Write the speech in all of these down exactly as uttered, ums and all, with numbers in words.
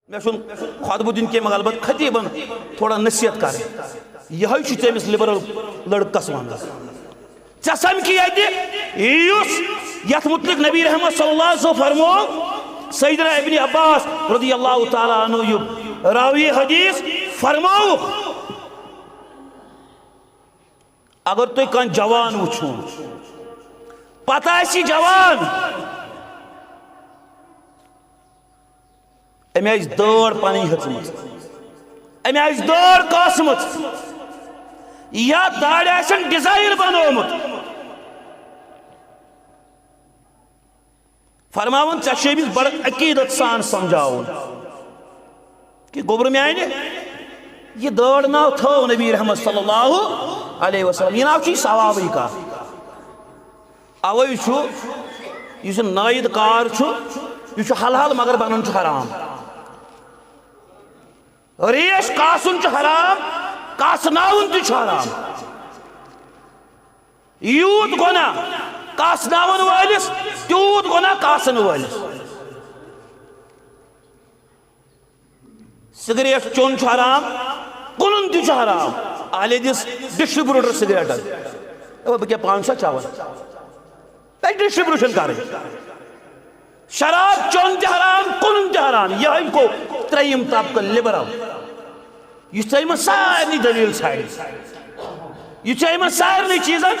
مےٚ چھُنہٕ خطبہٕ دیُن کینٛہہ، مگر البتہٕ خطیٖبن تھوڑا نصیحت کرٕنۍ۔ یِہوٚے چھُ تٔمِس لِبرل لٔڑکس ونان۔ ژےٚ سمکھی ییٚتہِ یُس یتھ متعلق نبی رحمت صلی اللہ علیہ وسلم فرموو، سیدنا ابن عباس رضی اللہ تعالیٰ عنہ یہِ راوی حدیث فرماوُکھ۔ اگر تُہۍ کانٛہہ جوان وٕچھو، پتہ آسہِ یہِ جوان، أمۍ آسہِ دٲڑ پنٕنۍ ہیٚژمٕژ، أمۍ آسہِ دٲڑ کاسمٕژ، یا داڑِ آسن ڈیزائن بنوومُت۔ فرماوان، ژےٚ چھُے أمِس بڑٕ عقیدت سان سمجھاوُن کہِ گوٚبرٕ میانہِ، یہِ دٲڑ ناو تھٲو نبی رحمت صلی اللہ علیہ وسلم، یہِ ناو چھُے ثوابٕے کانٛہہ۔ اوے چھُ یُس یہِ نٲیِد کار چھُ، یہِ چھُ حلال مگر بنان چھُ حرام۔ ریش کاسُن چھُ حرام، کاسناوُن تہِ چھُ حرام۔ یوٗت گۄناہ کاسناوَن وٲلِس، تیوٗت گۄناہ کاسَن وٲلِس۔ سگریٹ چوٚن چھُ حرام، کٕنُن تہِ چھُ حرام۔ اہلِ حدیث ڈسٹریبیوٹر سگریٹن۔ اے، بہٕ کیٛاہ پانہٕ چھُسا چٮ۪وان؟ تَتہِ ڈسٹریبیوشن کرٕنۍ۔ شراب چوٚن تہِ حرام، کٕنُن تہِ حرام۔ یِہوٚے گوٚو ترٛیٚیِم طبقہٕ، لبرل۔ یہِ چھُ یِمن سارنٕے دٔلیٖل ژھانٛڈِ۔ یہِ چھُ یِمن سارنٕے چیٖزن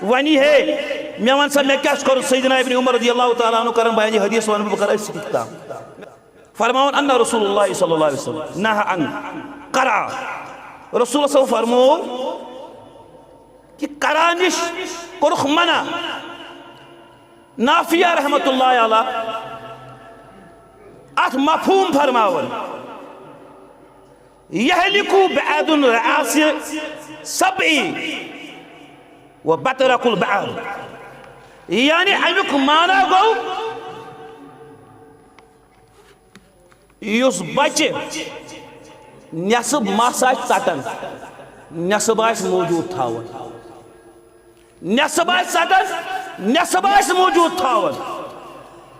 وَنہِ ہے، مےٚ وَن سا، مےٚ کیٛاہ چھُ کَرُن؟ سیدنا ابن عمر رضی اللہ تعالیٰ عنہ کرن بیانِ حدیث، وَنہٕ بہٕ، بہٕ کرٕ أتھۍ سۭتۍ اختتام۔ فرماوان، ان رسول اللہ صلی اللہ علیہ وسلم نہى عن قرعہ۔ رسول صلی اللہ علیہ وسلم فرموو کہ قرعہ نِش کوٚرُکھ منع۔ نافیہ رحمت اللہ علیہ اتھ مفہوم فرماوان، یہلک بعض الرعاع السبع وبطرق البعض، یعنی امیُک معنی گوٚو، یُس بچہِ نٮ۪صٕب مَس آسہِ ژَٹان، نٮ۪صٕب آسہِ موٗجوٗد تھاوُن۔ نٮ۪صٕب آسہِ ژَٹان، نٮ۪صٕب آسہِ موٗجوٗد تھاوُن۔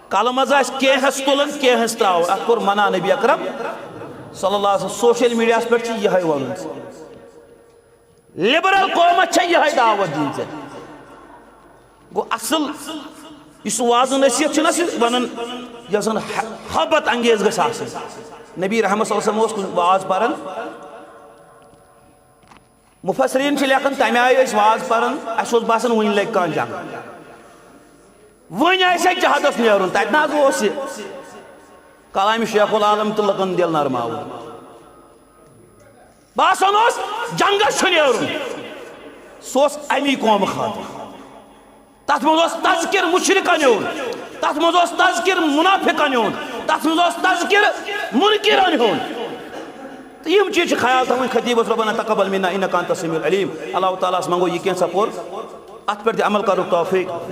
کَلہٕ منٛز آسہِ کینٛہَس تُلان، کینٛہَس ترٛاوُن۔ اَتھ کوٚر منع نبی اکرم صلی اللہ علیہ وسلم۔ سوشل میڈیاہَس پٮ۪ٹھ چھُ یِہوٚے وَنُن۔ لبرل قومس چھےٚ یِہوٚے دعوت دِنۍ ژےٚ۔ گوٚو اصل یُس وعظ نصیحت چھُنہ سُہ ونان، یۄس زن ح-، محبت انگیز گژھِ آسٕنۍ۔ نبی رحمت صلی اللہ علیہ وسلم اوس کُنہِ واز پران، مفسرین چھِ لیکھان، تمہِ آیہِ ٲسۍ واز پران، اسہِ اوس باسان وُنہِ لگہِ کانٛہہ جنگ، وُنہِ آسہِ اسہِ جہادس نیرُن۔ تتہِ نہ حظ اوس یہِ کلامِ شیخ العالم تہٕ لُکن دِل نرماوُن۔ باسان اوس جنگس چھُ نیرُن۔ سُہ اوس امی قومہٕ خٲطرٕ۔ تتھ منٛز اوس تذکر مشرکن ہُنٛد، تتھ منٛز اوس تذکر منافقن ہُنٛد، تتھ منٛز اوس تذکر منکرن ہُنٛد۔ تہٕ یِم چیٖز چھِ خیال تھاوٕنۍ خطیبس، ربنا تقبل منا انک انت السمیع العلیم۔ اللہ تعالیٰ ہس منٛگو یہِ کینٛژھا پوٚر، اتھ پٮ۪ٹھ تہِ عمل کرُک توفیق۔